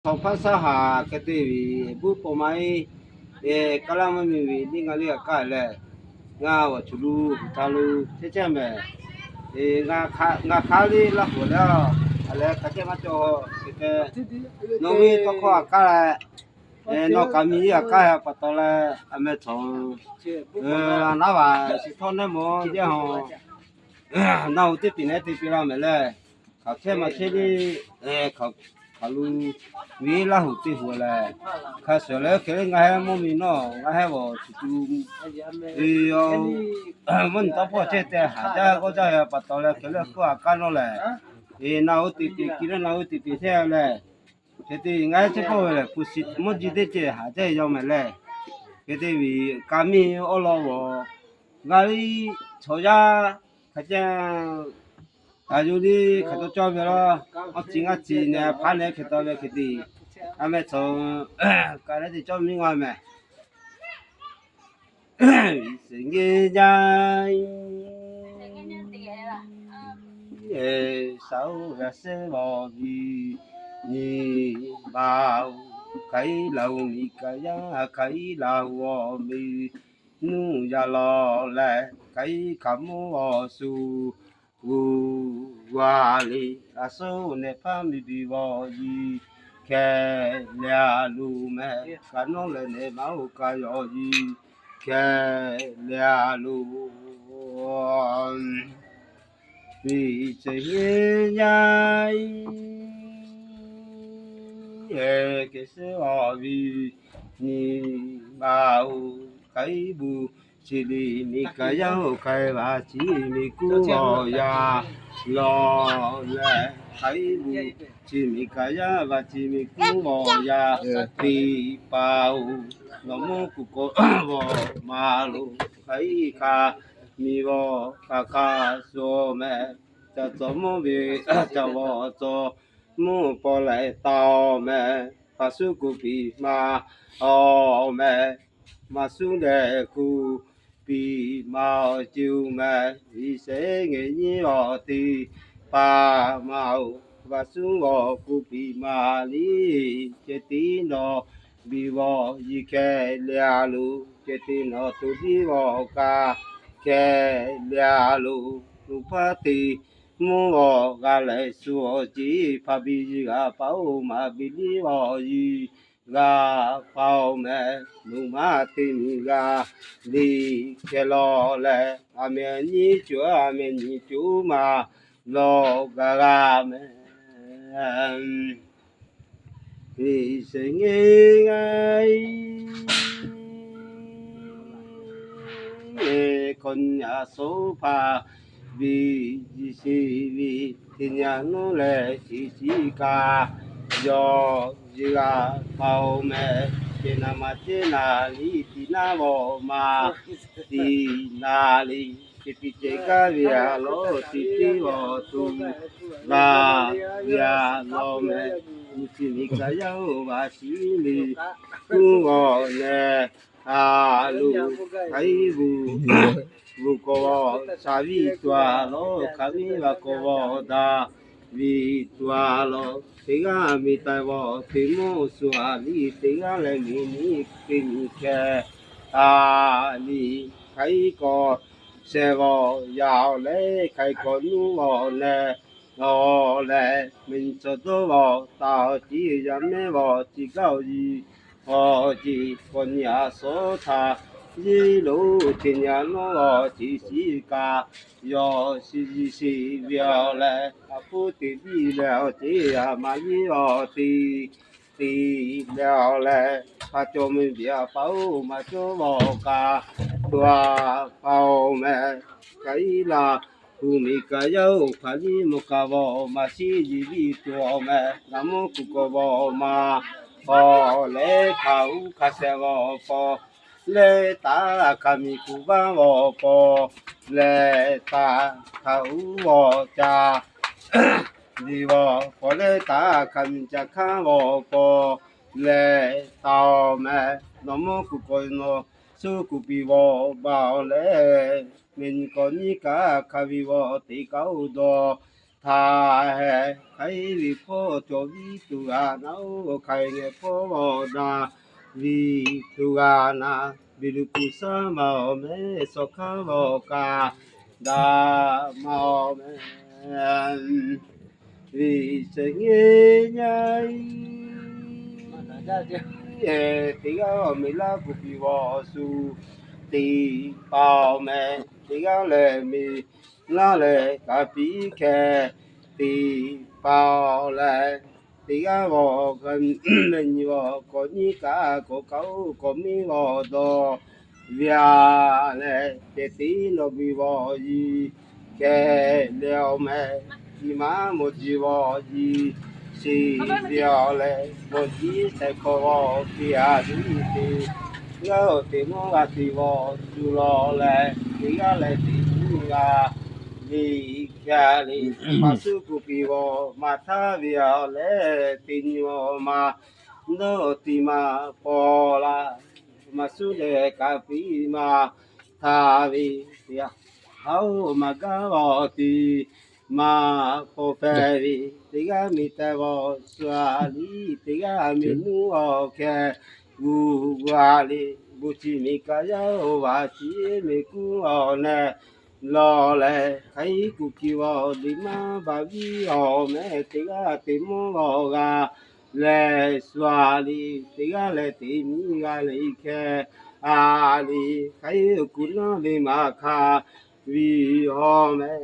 Htawnˍ hpaˇ saˉ haˍ hk'e te ve, buˇ paw ma-e, kaˇ laˇ maˇ mi ve liˇ ngaˇ liˇ g'a kaˇ leh, ngaˬ awˬ chuˬ lu, htaˇ lu chehˇ chehˇ mehˍ. Ngaˬ hk'aˬ liˇ laˇ hoˍ leh, a leh hk'a cehˇ maˇ cawˬ hk'e te, nawˬ ve tawˇ hkawˇ a kaˇ leh, nawˬ kaꞈ miˬ g'a kaˇ ve pa taw leh, a meh cawˬ, naˉ vaˬ shiˍ htawˇ neˇ mawˬ jehˇ hawˬ, naˆ hoꞈ teˇ piˍ neˇ te piˇ la mehˍ leh, hk'aˬ chehˇ maˇ chehˇ le, hk'aˬ lu ve laˇ hoˍ te hoˍ lehˬ, hk'a shuˍ leh hk'e le ngaˬ heˉ mvuhˇ miˬ nawˬ ngaˬ heˉ vaˬ chi tu ve yoˬ. Mvuhˇ nyi tawˇ hpawˇ chehˇ te haˍ jaˇ g'awˇ jaˇ ve pa taw leh hk'e le hk'oˆ a kaˇ nawˇ lehˬ, e naˆ hoꞈ teˇ piˍ kiˇ leh naˆ hoꞈ teˇ piˍ chehˇ lehˬ, hk'e te ngaˬ heˉ chehˇ pawˆ ve lehˬ, hpu shi mvuhˇ ji teˇ ceh haˍ jaˇ ve yoˬ mehˍ leh, hk'e te ve kaˇ miˇ awˬ lawn vaˬ, ngaˬ liˇ chaw yaˇ hk'a cehˇ, a yuˬ liˇ hk'aˬ cawˇ cawˇ ve laˇ, awˬ ciˉ ngaˇ ciˉ nehˬ hpaˇ nehˬ hk'e taw ve hk'e te, a meh cawˬ, kaꞈ leh te cawˇ miˇ ngaˬ mehˍ. Iˉ sheˍ nge yaˇ, shaˍ oˇ g'a sheˉ vawˬ ve nyi ma oˬ, hk'aˬ iˉ laˬ oˬ miˬ kaꞈ yaˇ, hk'aˬ iˉ laˬ oˬ awˬ miˬ nuˇ yaˇ lawˬ leh, hk'aˬ iˉ hkaꞈ mvuhˇ awˬ shu g'uˇ g'a le, a suˉ nehˬ hpaˇ miˬ biˬ vawˬ yiˍ hkeh le a loˬ mehˍ, kaꞈ nawˉ leh nehˬ ma oˬ kaꞈ yawˬ yiˍ hkeh le a loˬ. Iˉ sheˍ nge yaˇ, hk'e sheˉ vawˬ ve nyi ma oˬ, hk'aˬ iˉ buˬ chi liꞈ miˬ kaꞈ yaˇ oˬ, hk'aˬ iˉ vaˬ chi miˬ kuˉ vawˬ yaˇ lawˬ leh, hk'aˬ iˉ buˬ chi miˬ kaꞈ yaˇ vaˬ chi miˬ kuˉ vawˬ yaˇ piˇ pa oˬ. Nawˬ mvuhˇ kuˬ k'awꞈ vawˬ ma loˬ, hk'aˬ iˉ hkaꞈ miˬ vawˬ kaꞈ hk'a shuˍ mehˍ, ca cawˬ mvuhˇ ve ca vawˬ cawˬ mvuhˇ paw leh taˍ mehˍ, hpaˍ suˉ kuˬ piˍ ma awˬ mehˍ, maˍ suˉ lehˬ kuˬ piˍ ma awˬ ceuˬ mehˍ, iˉ sheˍ nge nyi awˬ teˇ hpaˍ ma oˬ, vaˬ suˉ g'awˬ kuˬ piˍ ma liˇ, ceh tiˉ nawˬ biˬ vawˬ yiˍ hkeh le a loˬ, ceh tiˉ nawˬ tuˬ liˇ vawˬ kaꞈ hkeh le a loˬ. Luˬ hpaˇ te mvuhˇ g'awˬ g'a lehˬ shu awˬ ceˇ, hpaˍ biˇ yiˍ g'a pa oˬ, maˍ biˇ liˇ vawˬ yiˍ g'a pa oˬ mehˍ, luˬ maˇ te miˬ g'a liˇ hkeh lawˬ leh, a meh nyi cuˬ a meh nyi cuˬ maˇ lawˬ g'a g'a mehˍ. Iˉ sheˍ nge yaˇ, hkawꞈ nyi a suˉ hpaˍ ve ji sheˍ ve, teˇ nyi a nawˉ leh chi shiˍ kaꞈ yawˬ yiˍ g'a pa oˬ mehˍ, ceh naˍ maˍ ceh naˍ liˇ tiꞈ naˉ vawˬ ma tiꞈ naˍ liˇ, ceh tiꞈ ceh gaˇ ve a lawˬ tiꞈ tiˉ vawˬ tuˬ g'a ve a lawˬ mehˍ, mvuhˇ chi miˬ kaꞈ yaˇ oˬ vaˬ shiˍ liˇ kuˉ g'awˬ nehˬ a loˬ, hk'aˬ iˉ vuˬ vuˬ k'awꞈ vawˬ shaˍ viˇ tuˬ a lawˬ, hk'aˬ viˇ vaˬ k'awꞈ vawˬ daꞈ viˇ tuˬ a lawˬ, teˇ g'aˇ miˬ taiˍ vawˬ teˇ mvuhˇ shu a liˇ, teˇ g'aˇ leh miˬ niˆ teˇ miˬ hkeh a liˇ, hk'aˬ iˉ k'awꞈ shehˍ vawˬ yaꞈ awˬ leh, hk'aˬ iˉ k'awꞈ nuˇ vawˬ nehˬ awˬ leh, miˬ cawˬ dawˇ vawˬ taˍ awˬ ciˉ yaˇ mehˉ vawˬ ciˉ gaˇ awˬ yiˍ awˬ ciˉ k'awꞈ nyi a suˉ htaꞈ yiˉ loˬ, teˇ nyi a nawˉ vawˬ chi shiˍ kaꞈ yawˬ shiˍ yiˍ shiˍ ve awˬ leh, a puˉ teˇ biˇ leh awˬ ceˇ a maˍ liˇ awˬ teˇ teˇ leh awˬ leh, hpa cawˬ miˬ biˇ a pa oˬ maˍ cawˇ vawˬ kaꞈ tuˬ a pa oˬ mehˍ, hk'aˬ iˉ laˬ kuˬ miˬ kaꞈ yaˇ oˬ hpaˍ liˇ mvuhˇ kaꞈ vawˬ maˍ shiˍ yiˍ viˇ tuˬ awˬ mehˍ, naˍ mvuhˇ kuˬ k'awꞈ vawˬ ma awˬ leh, hk'aˬ uˉ hk'a shehˍ vawˬ paw leh taˍ, hk'aˬ miˬ kuˬ vaˇ vawˬ paw leh taˍ, hk'aˬ uˉ vawˬ ca liˇ vawˬ paw leh taˍ, hk'aˬ miˬ ca hkanˉ vawˬ paw leh taˍ awˬ mehˍ, nawˬ mvuhˇ kuˬ k'awꞈ nawˬ suh kuˬ piˇ vawˬ baˬ awˬ leh, miˬ nyi k'awꞈ nyi kaꞈ hk'aˬ viˇ vawˬ teˇ kaꞈ oˬ dawˬ htaˇ heh hk'aˬ ve hpawˇ cawˬ viˉ tuˬ g'a naˉ-oˬ, hk'aˬ ve ngehˬ hpawˇ g'awˇ daꞈ viˉ tuˬ g'a naˉ, biˬ luˬ kuˬ saˉ maˇ-oˬ meh, shawˍ hkaˇ g'awˇ kaꞈ daꞈ maˇ-oˬ meh. Viˉ shehˍ nyi nyi teˇ g'aˇ awˬ meˍ laˇ kuˬ piˍ g'awˇ shu teˇ hpaˍ-oˬ meh, teˇ g'aˇ lehˬ meˍ laˇ leh kaꞈ piˇ hkeh teˇ hpaˍ-oˬ leh, teˇ g'aˇ g'awˇ leh nyi g'awˇ kawꞈ nyi kaꞈ kawꞈ kaꞈ-oˬ, kawꞈ miˇ g'awˇ dawˇ ve aꞈ leh, ceh tiˉ nawˬ biˇ g'awˇ yiˍ hkeh leh-oˬ meh, chi maˇ mawˬ jiˇ g'awˇ yiˍ sheˍ ve-oˬ leh, mawˬ jiˇ shehˍ hkawˇ g'awˇ piˇ-a tuˬ teˇ g'aˇ-oˬ, teˇ mawˇ g'a teˇ g'awˇ tuˬ lawˬ leh, teˇ g'aˇ leh teˇ mawˇ g'a ve hkeh le, maˇ suˉ kuˬ piˍ g'awˇ maˇ htaˇ ve-oˬ leh, teˇ nyi-oˬ maˇ dawˇ tiˇ maˇ paw laˇ, maˇ suˉ leh kaꞈ piˇ maˇ htaˇ ve, teˇ g'aˇ haˉ-oˬ maˇ gaˇ g'awˇ tiˇ maˇ paw hpehꞈ ve, teˇ g'aˇ miˬ tehꞈ g'awˇ shu-a liˇ, teˇ g'aˇ miˬ nuˇ g'awˇ hkeh g'uˇ g'a le, bon chi miˬ kaꞈ yaˇ-oˬ, vaꞈ chi miˬ kuˉ g'awˇ neh lawˬ leh, hk'aˬ hk'e kuˬ kiˬ g'awˇ liꞈ maˇ baˬ viˉ-oˬ meh, teˇ g'aˇ teˇ mawˇ g'awˇ g'a leh shu-a liˇ, teˇ g'aˇ leh teˇ miˇ g'a le hkeh a liˇ, hk'aˬ hk'e kuˬ naˉ ve maˇ hk'a viˉ-oˬ meh.